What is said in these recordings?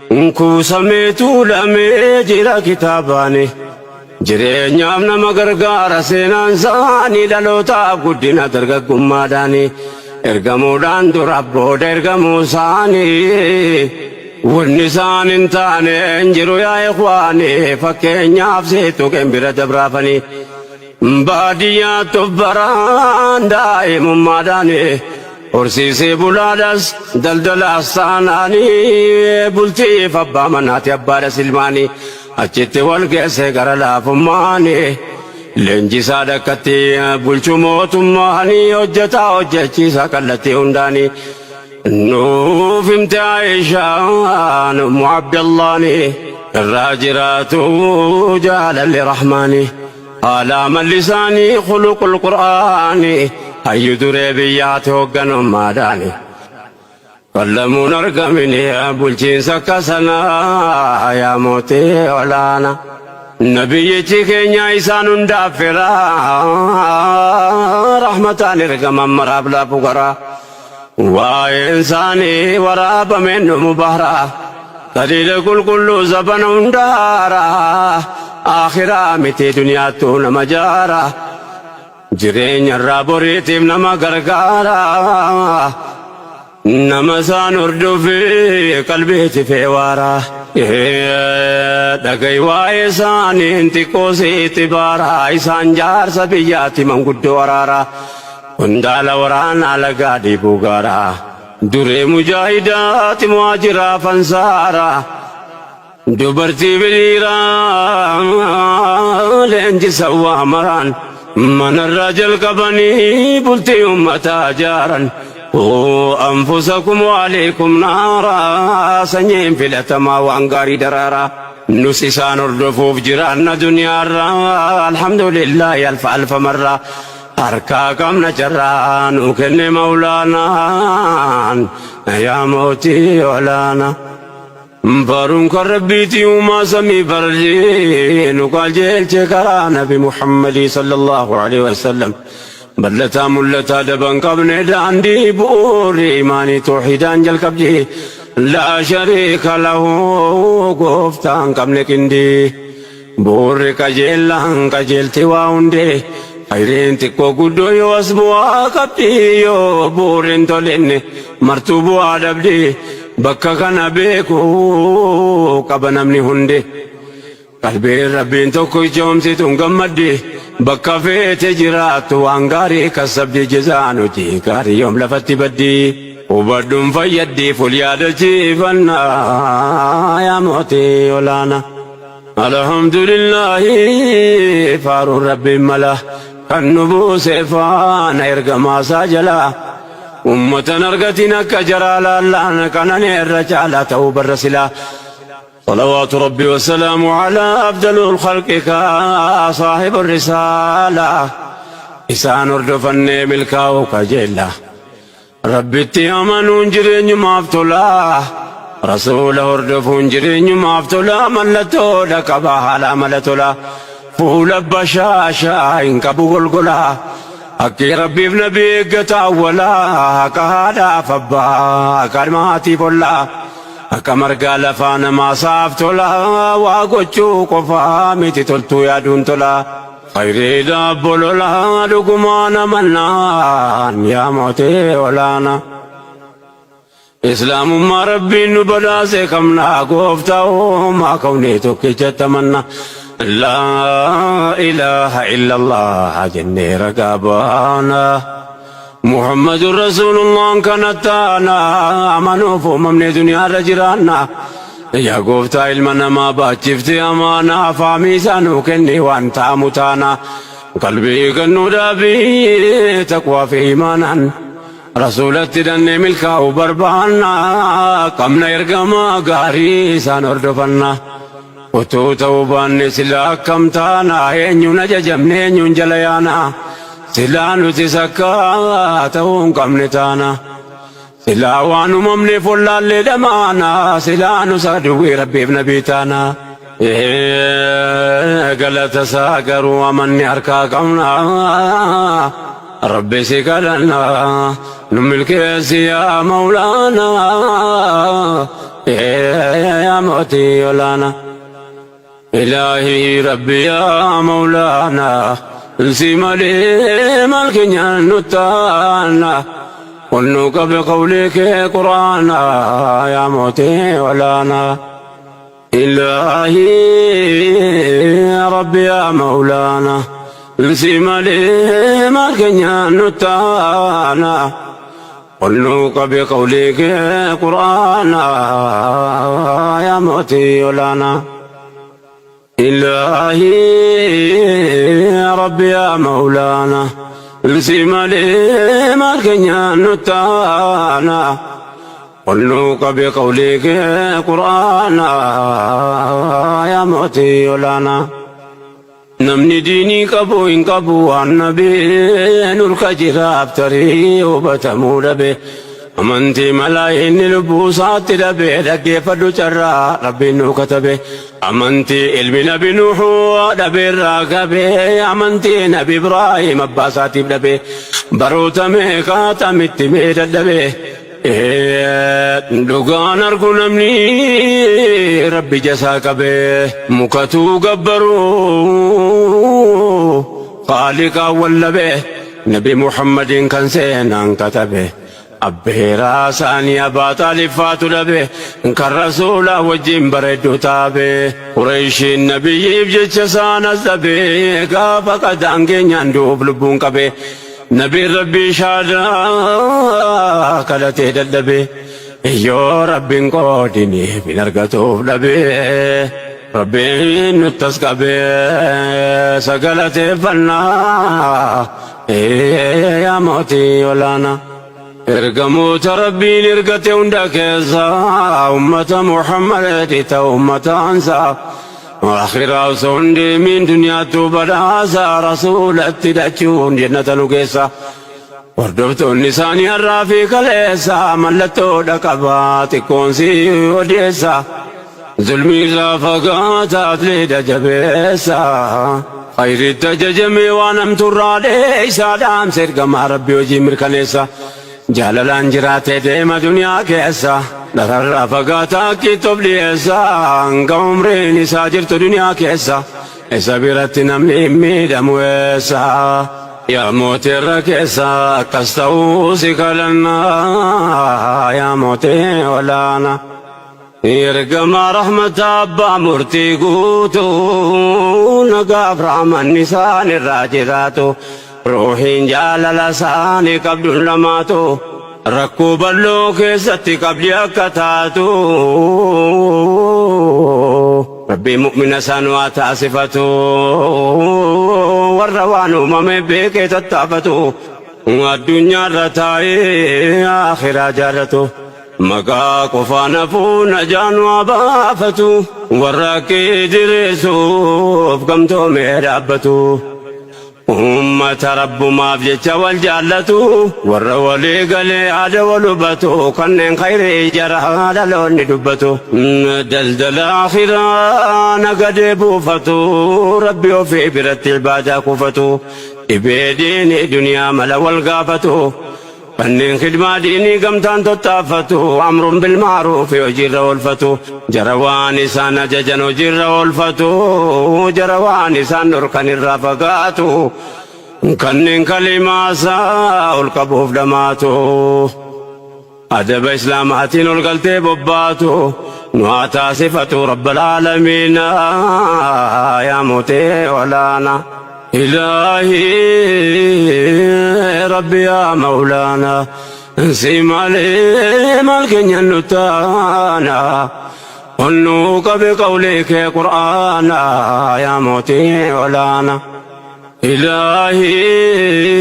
Kuusamee tuulamee jira kitaabaani. Jireenyaaf nama gargaara seenaan isaanii dhalootaaf guddina dargaggummaadhaani. Ergamuudhaan dura booda ergamuu isaanii. Wanni isaan hin taane hin jiru yaa ikhwaani fakkeenyaaf seetu bira dabraafanii. Baadiyyaatti of baraan daa'imummaadhaani. Horsiisee bulaadhas daldalaas taanaanii bultiif abbaa manaati abbaadhas ilmaanii achitti wal geesse gara laafummaanii leenjisaa dhakkatti bulchuu mootummaanii hojjetaa hojjechiisaa kallattii hundaanii nuuf himte Aishaan Ummu Abdallaani irraa jiraatu jaalalli rahmaanii. Haala amalli isaanii khuluqul qur'aanii hayyu duree biyyaati hoogganummaadhaani. Qallamuun argamini bulchiinsa akka sanaa yaa mootii olaana. Nabiyyichi keenya isaan hundaaf firaa rahmataan ergaman maraaf laafu garaa. Waa'een isaanii waraabameen dhumu bahraa. Qaliila qulqulluu zabana hundaaraa. Akhiraa miti duniyaattuu nama jaara. Jireenya irraa boriitiif nama gargaara. Nama isaan hordofee qalbiitti feewaara. Dhaga'i waa'ee isaaniin xiqqoo sitti baara. Isaan jaarsa biyyaatti manguddoo araara. Qondaala waraanaa lagaa dhiibuu gaara. Duree mujaahidaati muhaajiraa fansaara. Dubartii biriiraa leenjisa waa maraan manarraa jalqabanii bultii uummataa jaaran. أنفسكم وأهليكم نارا sanyiin filatamaa waan gaarii daraaraa. Nus isaan hordofuuf jiraanna duniyaarraa alhamdulillahi alfa alfa marraa. Harkaa qabna carraa nu kenne mawlaanaan yaa mootii olaanaa. Baruun kan rabbiitii uumaa samii bardii nu qajeelche karaa nabi Muhammadii sallallahu alaihi wasallam. Bal'ataa mul'ataa daban qabne daandii bu'uurri imaanii toohidaan jalqabdi. لا شريك له gooftaan qabne qindii. Bu'uurri qajeellaan qajeelti waa hundee. Khayriin xiqqoo guddoo yoo as bu'aa qabdi yoo bu'uurri hin tolinne martuu bu'aa dhabdi. Bakka kana beekuu qaba namni hundi. Qalbiin rabbiin tokko ijoomsituun gammaddi. Bakka feete jiraattu waan gaarii kasabdi jezaan hojii gaarii yoom lafatti baddi. Hubadhuun fayyaddi ful yaadachiifannaa yaa mootii olaanaa. Alhamdulillahi faaruun rabbiin mala kan nu buuse faana ergamaasaa jalaa. Ummatan argatiin akka jaraa laallaan kanani irra caalaa ta'uu barra silaa. صلوات ربي وسلامه على أفضل الخلق صاحب الرسالة Isaan hordofannee milkaa'uu kajeella. Rabbitti amanuun jireenyumaaf tola. Rasuula hordofuun jireenyumaaf tola. Mallattoodha qaba haala amala tola. Fuula bashaashaa hin qabu golgola. Akki rabbiif nabi eeggata awwalaa. Akka haadhaaf abbaa akka maatiif ollaa. Akka margaa lafaa namaa saaf tola. Waa gochuu qofaa miti toltuu yaaduun tola. Khayriidha bololaa dhugumaan amannaan yaa mootii olaanaa. Islaamummaa rabbiin nu badhaase qabnaa gooftaa uumaa kawnee tokkichatti amanna. لا إله إلا الله jennee ragaa baana. محمد رسول الله kana taana amanuuf uumamne duniyaarra jiraanna. Yaa gooftaa ilma namaa baachifte amaanaa faamii isaa nuu kenni waan ta'amu taana. Qalbii kennuu dhaabii taqwaa fi imaanaan. Rasuulatti dannee milkaa'uu barbaanna. Qabna ergamaa gaarii isaan hordofanna. Utuu ta'uu baanne silaa akkam taana eenyuun ajajamne eenyuun jala yaana. Silaa nuti sakka ta'uu hin qabne taana. Silaa waan uumamneef wallaallee dhamaana. Silaa nu saduwwii rabbiif nabii taana. Galata isaa garuu amanni harkaa qabna. Rabbi si kadhanna nu milkeessi yaa mawlaana. Yaa mootii olaanaa. Ilaahii Rabbi yaa Mawlaanaa si malee maal keenyaan nu taana ol nu qabe qawlii kee quraanaa yaa mootii olaanaa. Ilaahii Rabbi yaa Mawlaanaa si malee maal keenyaan nu taana ol nu qabe qawlii kee quraanaa yaa mootii olaanaa. Ilaahii Rabbi yaa Mawlaana si malee maal keenyaan nu taana ol nu qabe qawlii kee quraana yaa mootii olaanaa. Namni diinii qabu hin qabu waan nabee nurka jiraaf tarii hubatamuu dhabe. Amantii malaa inni lubbuu isaatti dhabe dhaggeeffadhu carraa Rabbiin nuu katabe. Amantii ilmi nabi Nuuhuu dhabeerraa qabe amantii nabi Ibraahim abbaa isaatiif dhabe. Baroota meeqaatamitti mee dadhabe. Dhugaan argu namni Rabbi jasaa qabe mukatuu gabbaruu Khaaliqaan wallabe Nabi Muhammadiin kan seenaan katabe abbeeraa isaanii Abaa Xaalib faatu dhabe kan rasuulaa wajjin bareeddu taabe Qureeshiin nabiyyiif jecha isaan as dhabe gaafa qadaan keenyaan du'uuf lubbuun qabe Nabiin Rabbii shaadaa kadhatee dadhabe yoo Rabbiin qoodiniif hin argatuuf dhabe Rabbiin nuttas qabe sagalateeffannaa yaa mootii olaanaa. Ergamoota Rabbiin ergate hunda keessa ummata Muhammad ta'u ummataansa. Akhiraa osoo hin deemin duniyaattuu badhaasa rasuulatti hidhachuun jannata nu geessa. Hordoftoonni isaanii har'aa fi kaleessa mallattoodha qaba xiqqoon si odeessa. Zulmii irraa fagaata atleeta jabeessa. Khayritti ajajamee waan hamtuurraa dheeysa dhaamsa ergamaa Rabbii hojii mirkaneessa. Jaalalaan jiraatee deema duniyaa keessa. Dhararraa fagaataa akkiitti of dhiyeessa. Hanga umriin isaa jirtu duniyaa keessa. Isa biratti namni hin miidhamu eessa. Yaa mootii irra keessa akkas ta'uu si kadhanna. Yaa mootii olaana. Ergamaa rahmata abbaa murtii guutuu nagaaf rahmanni isaan irraa jiraatu ruuhiin jaalala isaanii qabdu lamaatu rakkoo bal'oo keessatti qabdi akka taatu Rabbiin mu'mina isaan waa taasifatu warra waan uumame beekee tattaafatu addunyaarra taa'ee akhiraa jaallatu. Maqaa qofaan hafuu najaa nu haa baafatu warra haqqii diriirsuuf gamtoomee dhaabbatu. Ummata rabbumaaf jecha wal jaallatu warra walii galee yaada wal hubatu kanneen khayrii jara dhaloonni dubbatu. Daldala akhiraa nagadee buufatu rabbi ofii biratti ibaadaa kuufatu dhibee diinii duniyaa mala wal gaafatu. Kanneen khidmaa diinii gamtaan tottaaffatu, amrun bil ma'ruufi hojiirra oolfatu, jara waan isaan ajajan hojiirra oolfatu, jara waan isaan dhorkan irraa fagaatu, kanneen kalimaa isaa ol qabuuf dhamaatu, adaba islaamaatiin ol galtee bobbaatu, nu haa taasifatu rabbal aalamiina yaa mootii olaanaa. Ilaahii Rabbi yaa Mawlaana si malee maal keenya nu taana ol nuu qabe qawlii kee qur'aana yaa mootii olaana.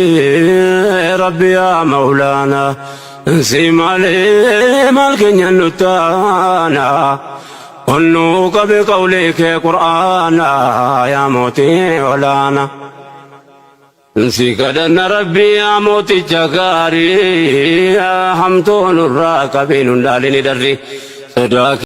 Ilaahii Rabbi yaa Mawlaana si malee maal keenya nu taana Ol nuu qabi qawlii kee qur'aana yaa mootii olaana. Si kadhanna rabbii yaa mooticha gaarii hamtuu nurraa qabii nun dhaalini dharri sodaa.